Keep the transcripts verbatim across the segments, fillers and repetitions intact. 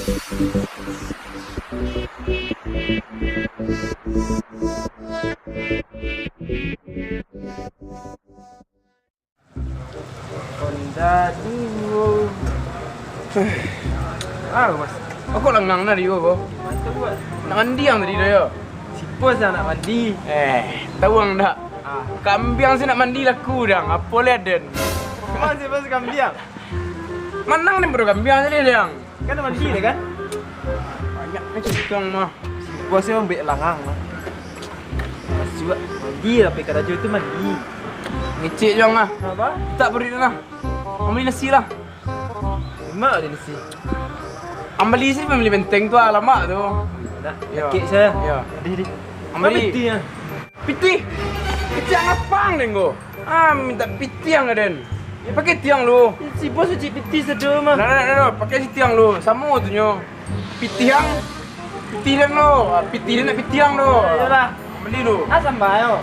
Honda duo. Ah, Mas. Kok langang tadi ko? Mantap, Mas. Nak mandi ang tadi tu, yo? Sipo sa nak mandi? Eh, tahu ang dak? Ah. Kambiang se nak mandi laku dang. Apo lai den? Emang sipo se kambiang? Manang ni baru kambiang tadi dang. Kan mandi dah kan? Banyak ni cicang mah. Sipo se ambek langang mah. Masuak mandi lah, pai karajo tu mandi. Ngecek juang ah. Apa? Tak beri dah. Ang bali nasi lah. Lima ada nasi. Ang bali sini pambali benteng tu ah, lamak tu. Nak, yo. Sakik saya. Yo. Dih, dih. Ang bali. Pitih, ah. Pitih. Pitih ang lapang den ko. Ah, minta pitih ang den. Pakai tiang lu. Si bos uji pitih sado mah. Nah, nah, nah, nah, pakai si tiang lu. Samo tu nyo. Pitih ang. Pitih den lo, ah, pitih den nak pitih ang lo. Iyolah. Bali lo. Ah, samba yo.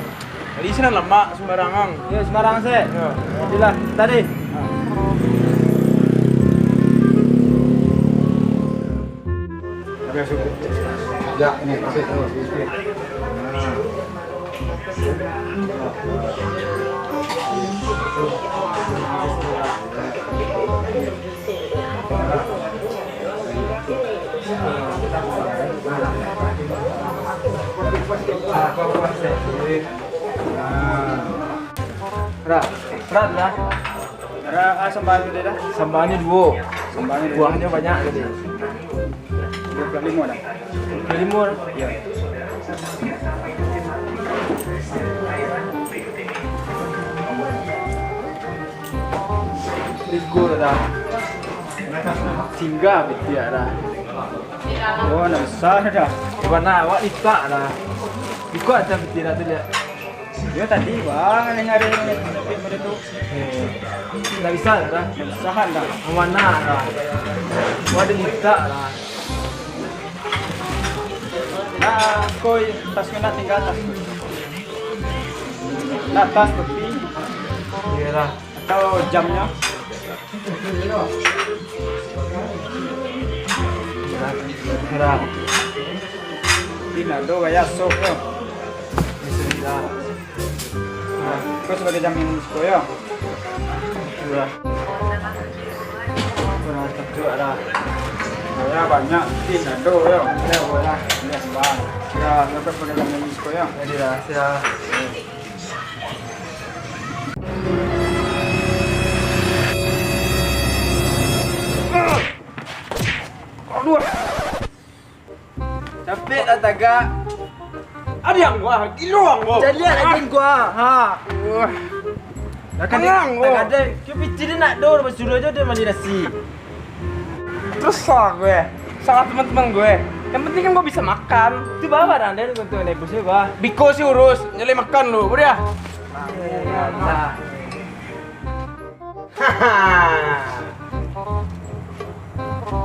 Bali sinan lamak, sumbarang ang. Yo, sumbarang se. Yo. Jadilah, tadi. Ah. Ya, ini, kasih. Berat, berat lah. Ada, ah, sambalnyo dah? Sambalnyo duo. Sambalnyo duo. Kuahnyo banyak tadi. Dua puluh lima dah. Dua puluh lima dah? Iya. Tigo dah. Singgah bitiak dah. Oh, nak besar dah. Bukan nak, awak litak dah. Ikut atas bitiak dah tu, lihat. Yo tadi, bang, dengar dia. Eh, ndak bisa dah. Usahan dah. Mana dah? Wah, ada minta dah. Nah, koi, tas kena tinggal tas. Nah, tas peti. Iyalah. Atau jamnya. Nah, nah. Ini ado gaya sok tu. Bismillah. Nah, kau sebagai jaminan risiko ya. Sudah. Sudah tentu ada. Saya banyak, tin ado ya. Ya, boleh. Ya, bang. Ya, kau sebagai jaminan risiko ya. Jadi lah, saya. Aduh. Capek lah tagak. Ada yang gua, gilo yang gua. Caliak lagi gua. Ha. Wah. Dah kadai, Tenang, dah gua. Kadai. Kau pikir dia nak dor, suruh aja dia mandi nasi. Terus salah gue. Salah teman-teman gue. Yang penting kan gue bisa makan. Itu bawa barang dia untuk nebus dia, bah. Biko sih urus, nyelai makan lu, udah. Nah.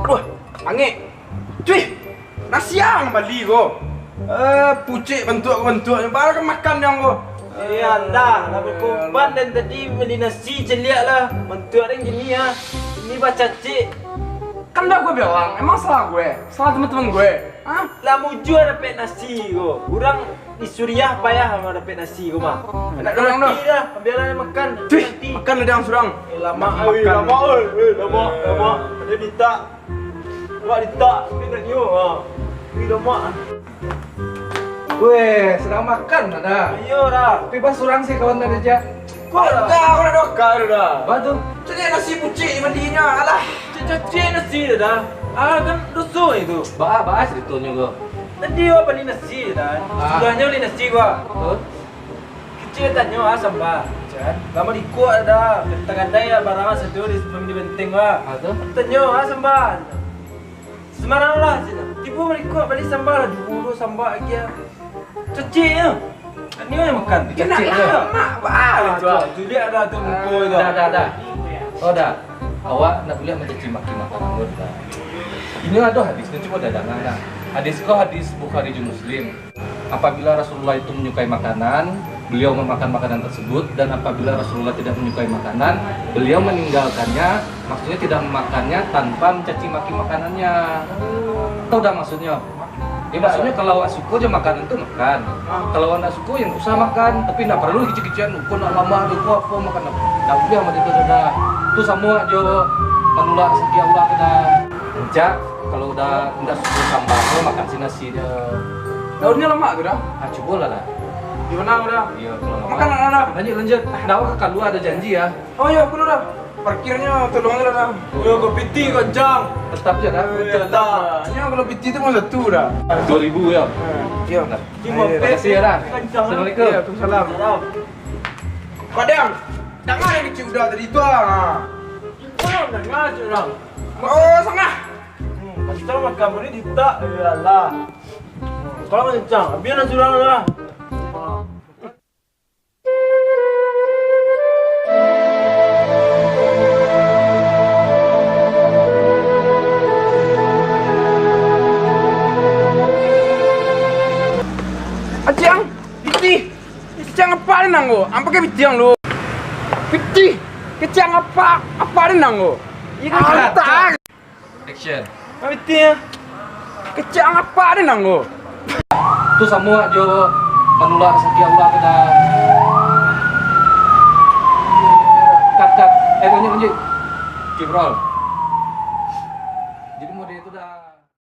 Aduh, angek. Cuy, nasi ang bali ko. Eh, pucik bantuak-bantuaknyo, baru kan makan yang ko. Eh, anda, lah berkorban dan tadi beli nasi celiak lah. Bantuak dan gini ya. Ini bacacik. Kan dah gue bilang, emang salah gue? Salah teman-teman gue? Hah? Lah mujur dapek nasi ko. Urang di Suriah payah mah dapek nasi ko mah. Nak Nak tolong mati dah. Dah, biarlah dia makan. Cuy, Nanti. Makan lah dia surang. Eh, lama, Makan. Oi, lama, oi, oi, lama, lama. Dia minta. Awak minta, tapi nak nyo. Ha. Ui, lama. Weh, sedang makan ada. Iyo dah. Tapi bah surang sih kawan ada aja. Kau dah, kau dah dokar dah. Bah tu. Cari nasi pucik mandinya, alah. Cek-cek nasi dah. Ah, kan dosa itu. Bah, bah ceritonyo ko. Tadi awak beli nasi dah. Ah. Sudahnya beli nasi gua. Betul. Kecil tanyo ah samba, kan? Lama dikuak ada, kadai-kadai lah barang satu di, di benteng lah. Ah, tu? Tanyo ah samba. Sembarang lah sini. Tibo barikuak bali samba lah, dulu samba lagi ah. Cecik ya. Ini yang makan. Kena Cecik tu. Mak, bah, Ah, tu. Tu, tu dia ada tu muka Ah, tu. Dah, dah, dah. Oh, dah. Awak nak buliah mencaci maki makanan tu dah. Ini ada hadisnya, cuba dah dengar dah. Hadis ko hadis Bukhari jo Muslim. Apabila Rasulullah itu menyukai makanan, Beliau memakan makanan tersebut, dan apabila Rasulullah tidak menyukai makanan, beliau meninggalkannya, maksudnya tidak memakannya tanpa mencaci maki makanannya. Tahu dah maksudnya? Ya, maksudnya kalau awak suko je makanan tu makan. Kalau awak ndak suko, ya ndak usah makan. Tapi ndak paralu kecek-kecekan, "Uko ndak lamak, uko apo makan." Ndak buliah mah itu, Dada. Tu samo jo manulak rasaki Allah tu, Da. Cak, kalau Uda ndak suko sambal, makan se nasi. Daunnya lamak tu, Da? Ah, cubolah, Da. Di mana, Da? Iyo, kalau lamak. Makan, Da. Lanjut, lanjut. Da, awak ka kalua, ado janji, ya. Oh, iyo, aku, Da. Parkirnyo tolong, Da. Yo, kalau piti kancang. Tetap je, Da. Tetap. Nyo kalau piti tu mah satu, Da. Dua ribu, ya? Iyo. Terima kasih, ya, Da. Assalamualaikum. Waalaikumsalam. Padang, danga nan kecek Uda tadi tu, ah. Kalau danga, Uda. Oh, sangah. Hmm, kasih tahu makan boleh ditak, ya Allah. Hmm, kalau kencang, habis lah surang lah. Aciang, pitih. Kecek apak den ang ko? Ang pakai pitih ang lu. Pitih. Kecek apak, apak den ang ko? Iyo kan? Action. Pitih ah. Kecek apak den ang ko? Tu samo jo manulak rasaki Allah tu, Da. Cut, cut. Eh, lanjut, lanjut. Keep roll.